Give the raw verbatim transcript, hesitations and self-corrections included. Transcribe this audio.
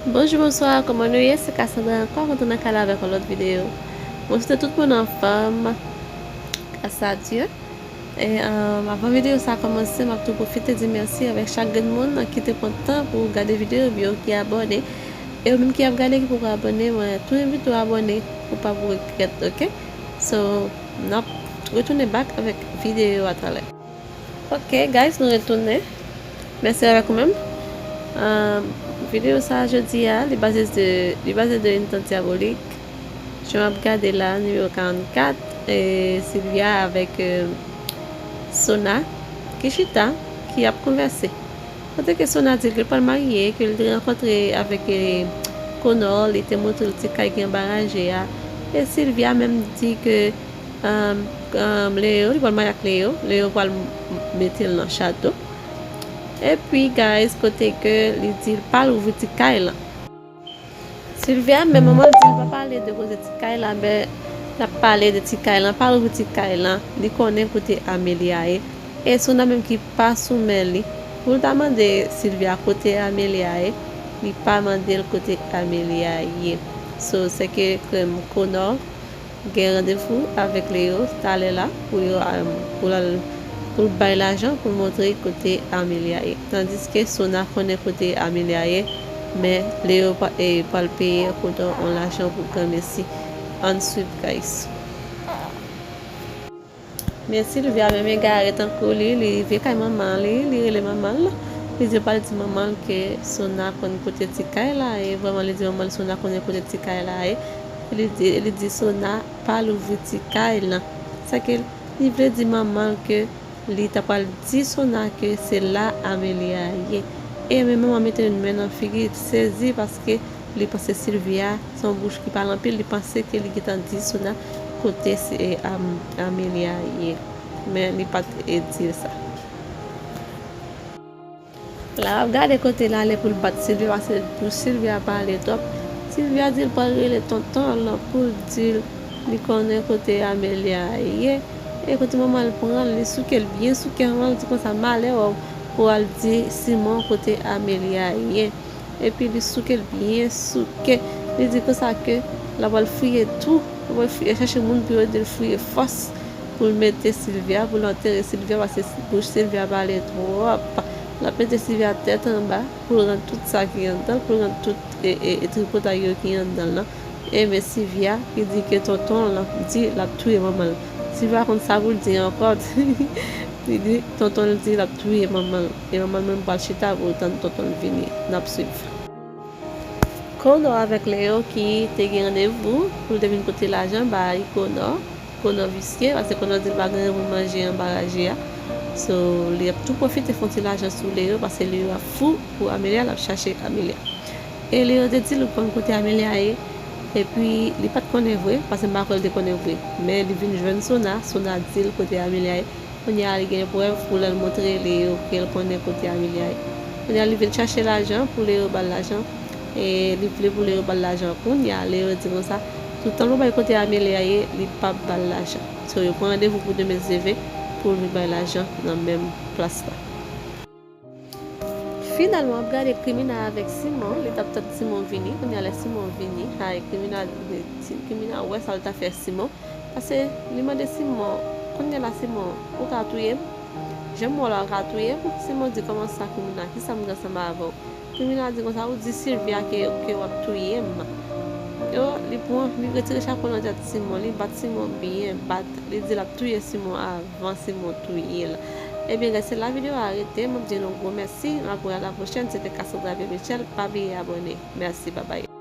Bonjou, bonswa, kòman nou ye? Se Cassandra ankò, kontan nan kay la avèk yon lòt videyo. Mwen swete tout moun anfòm, gras a Dye. E, um, avan videyo sa a kòmanse, m ap tou pwofite di mèsi avèk chak grenn moun ki te pran tan pou gade videyo, epi yo ki abòne. E ou menm ki ap gade ki poko abòne, mwen tou envite w abòne pou w pa pou regrèt, oke? So, n ap retounen back avèk videyo a talè. Ok, guys, nou retounen. Mèsi avèk ou menm. Um, videyo sa a jodi a, li baze de, li baze de yon tan dyabolik. Jan w ap gade la, nimewo karannkat, e Sylvia avèk, e, Sona ki chita, ki ap konvèse. Kote ke Sona di ke l pral marye, ke l te rankontre avèk, e, Connor, li te montre l ti kay ki anba raje a. E Sylvia menm di ke, um, um, Leo, li pral marye ak Leo. Leo pral m-, mete l nan chato. Epi, guys, kote ke li di l pa louvri ti kay lan. Sylvia, men manman l di l pa pale de kote ti kay la, men l ap pale de ti kay lan, pa louvri ti kay lan, li konnen kote Amelia ye. E Sona menm ki pa sou men li, pou l ta mande Sylvia kote Amelia ye, li pa mande l kote Amelia ye. So, se ke, ke Connor gen randevou avèk Leo talè la pou yo, um, pou l al, pou l bay lajan pou l montre kote Amelia ye. Tandiske Sona konnen kote Amelia ye, men Leo pa, e, pral peye Connor yon lajan pou granmesi. Ann swiv, guys. Men Sylvia menm egare tankou li, li rive kay manman li, li rele manman l. Li di l pral di manman l ke Sona konn kote ti kay la ye. Vrèman, li di manman l Sona konnen kote ti kay la ye. Li di, li di Sona pa louvri ti kay lan. Sa ke li vle di manman l ke li ta pral di Sona ke se la Amelia ye. E men manman mete yon men nan figi, sezi paske li panse Sylvia se yon bouch ki pale anpil, li panse ke li gentan di Sona kote se, e, Am-, Amelia ye. Men li pa t, e, di l sa. La w ap gade kote l ale pou l bat Sylvia, paske bouch Sylvia pale twòp. Sylvia di l pral rele tonton l pou l di l li konnen kote Amelia ye. E kote manman l pran l, li souke l byen souke, manman l di konsa, malè wè w pou w al di Simon kote Amelia ye. Epi li souke l byen souke. Li di konsa ke l ap al fouye tou, l ap al fouye, chache moun pou yo ede l fouye fòs pou l mete Sylvia, pou l antere Sylvia, paske bouch Sylvia pale twòp. L ap mete Sylvia tèt anba pou l rann tout sa ki anndan l, pou l rann tout, e, e, e, tripotay yo ki anndan l lan. E men Sylvia ki di ke tonton l di l ap touye manman l. Sylvia konn sa pou l di ankò. Li di tonton l di l ap touye manman l. E manman l menm pral chita pou l tann tonton l vini. N ap swiv. Connor avèk Leo ki te gen randevou pou l te vin pote lajan bay Connor. Connor visye, paske Connor di l pa gen anyen pou manje anba raje a. So, li ap tou pwofite fè yon ti lajan sou Leo, paske Leo ap fou pou Amelia, l ap chache Amelia. E Leo te di l konn kote Amelia ye, epi li pa t konnen vre, paske m pa kwè l te konnen vre. Men li vin jwenn Sona, Sona di l kote Amelia ye. Kounye a li gen prèv pou l al montre Leo ke l konnen kote Amelia ye. Kounye a li vin chache lajan pou Leo ba l lajan. E li vle pou Leo ba l lajan. Kounye a Leo di konsa, toutan l pa bay kote Amelia ye, li p ap ba l lajan. So, yo pran randevou pou demen zeve pou l vin bay lajan nan menm plas la. Finalman, w ap gade Krimina avèk Simon. Li t ap tann Simon vini. Kounye a lè Simon vini, ay, Krimina, Krimina wè sa l ta fè Simon. Paske li mande Simon, kounye a la Simon, ou ka touye m? Jan m wè w la, ou ka touye m? Simon di, kòman sa, Krimina? Kisa m gen ansanm avè w? Krimina di konsa, ou di Sylvia ke, ke w ap touye m. Yo, li pran, li retire chapo nan tèt Simon, li bat Simon byen bat, li di l ap touye Simon avan Simon touye l. Ebyen, guys, se la videyo a rete, m ap di nou gwo mèsi, m ap wè a la pwochèn, se te Cassandra Pierre Michel, pa bliye abòne. Mèsi, babay.